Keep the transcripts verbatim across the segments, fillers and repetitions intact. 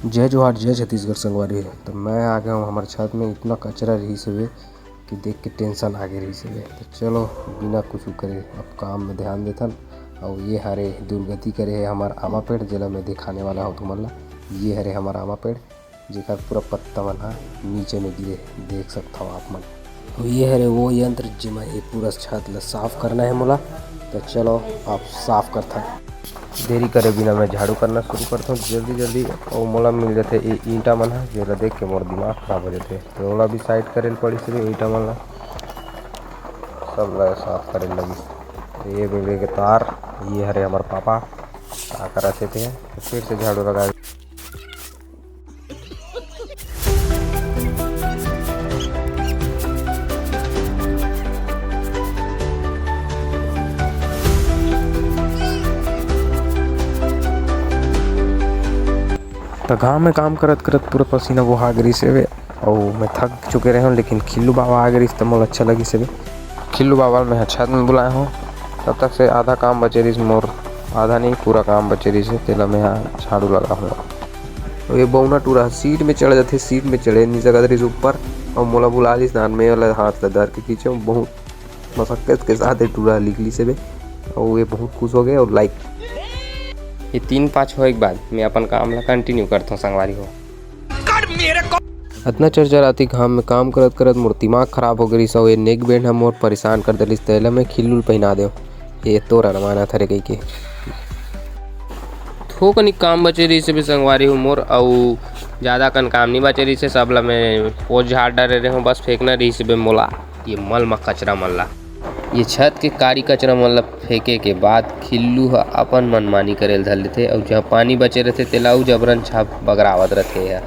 जय जोहार, जय छत्तीसगढ़ संगवारी। तो मैं आ गया हूँ हमारे छत में, इतना कचरा रही से कि देख के टेंशन आगे रहिस हवे। तो चलो, बिना कुछ करे अब काम में ध्यान देथन। अउ ये हरे दुर्गति करे हे हमर आमा पेड़, जेला मैं दिखाने वाला हूँ तुमन ला। ये हरे हमर आमा पेड़, जेकर पूरा पत्ता मन ह नीचे में गिरे, देख सकथव आप मन। अउ ये हरे वो यंत्र, जेमा ये पूरा छत ला साफ करना है मोला। तो चलो, आप साफ करथन। देरी करे बिना मैं झाड़ू करना शुरू करथों जल्दी जल्दी। अउ मोला मिल जाथे ये ईंटा मन ह, जेला देख के मोर दिमाग खराब हो जाथे। तो ओला भी साइड करे ल पड़िस रे ईंटा मन ला। सब ला साफ करे ल लगिस। ये बिजली के तार, ये हरे हमर पापा, का करत हे ते, फिर से झाड़ू लगा। त घाम में काम करत करत पूरा पसीना बोहा गिरिस हवे, अउ मैं थक चुके रहेंव, लेकिन खिल्लू बाबा आ गिरिस त मोला अच्छा लगिस हवे। खिल्लू बाबा ल मैं ह छत में बुलाए हूँ, तब तक से आधा काम बचे रिहिस मोर, आधा नहीं, पूरा काम बचे रिहिस हे, तेला मैं ह झाड़ू लगा हूँ। अउ ये बौना टूरा ह सीट में चढ़ जाथे, सीट में चढ़े नहीं सकत रिहिस ऊपर, अउ मोला बुला लिस, नान में वाला हाथ ला धर के खींचे, बहुत मशक्कत के साथ ये टूरा निकलिस हवे, अउ ये बहुत खुश हो गए। अउ लाइक, ये तीन पाँच होए के बाद मैं अपन काम ला कंटिन्यू करथों संगवारी हो। अतना चरचराती घाम में काम करत करत मोर दिमाग खराब हो गे रिहिस, अउ ये नेक बैंड ह मोर परेशान कर देलिस, तेला मैं खिल्लू ल पहिना देव, ये तोर अरमान हरे कहिके। थोकनी काम बचे रिहिस हवे संगवारी हो मोर, अउ जादा कन काम नहीं बचे रिहिस हे, सब ला मैं पोंछ झाड़ डारे रहेंव, बस फेंकना रिहिस हवे मोला ये मल म कचरा मन ला। ये छत के कारी कचरा मन ला फेंके के बाद खिल्लू ह अपन मनमानी करे ल धर लेथे, अउ जहाँ पानी बचे रहिथे, तेला अउ जबरन छाप बगरावत रहिथे ह।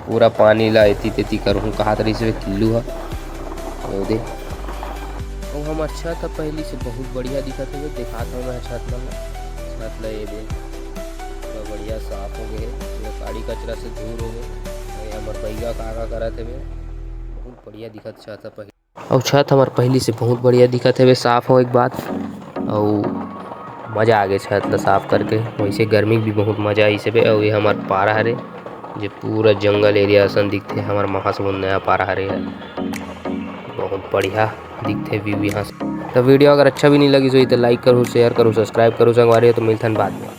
पूरा पानी ला एती तेती करहूँ कहत रहिस हे खिल्लू ह। ओ दे। अउ हमर छत ह पहिली से बहुत बढ़िया दिखत हे, देखात हूँ मैं छत मन ला। छत ला ये दे, पूरा बढ़िया साफ हो गए हे, पूरा काड़ी कचरा से दूर हो गए। अउ ये हमर बैगा का का करत हवे, बहुत बढ़िया दिखत छत ह पहिली। अउ छत हमर पहिली से बहुत बढ़िया दिखत हवे, साफ होए के बाद, अउ मजा आ गे छत ला साफ करके। वैसे गर्मी भी बहुत मजा आइस हवे। अउ ये हमर पारा हरे, जे पूरा जंगल एरिया असन दिखथे। हमर महासमुंद नया पारा हरे, बहुत बढ़िया दिखथे व्यू यहाँ से। तो वीडियो अगर अच्छा भी नहीं लगिस होही तो लाइक करू, शेयर करू, सब्सक्राइब करू संगवारी हो। तो मिलथन बाद में।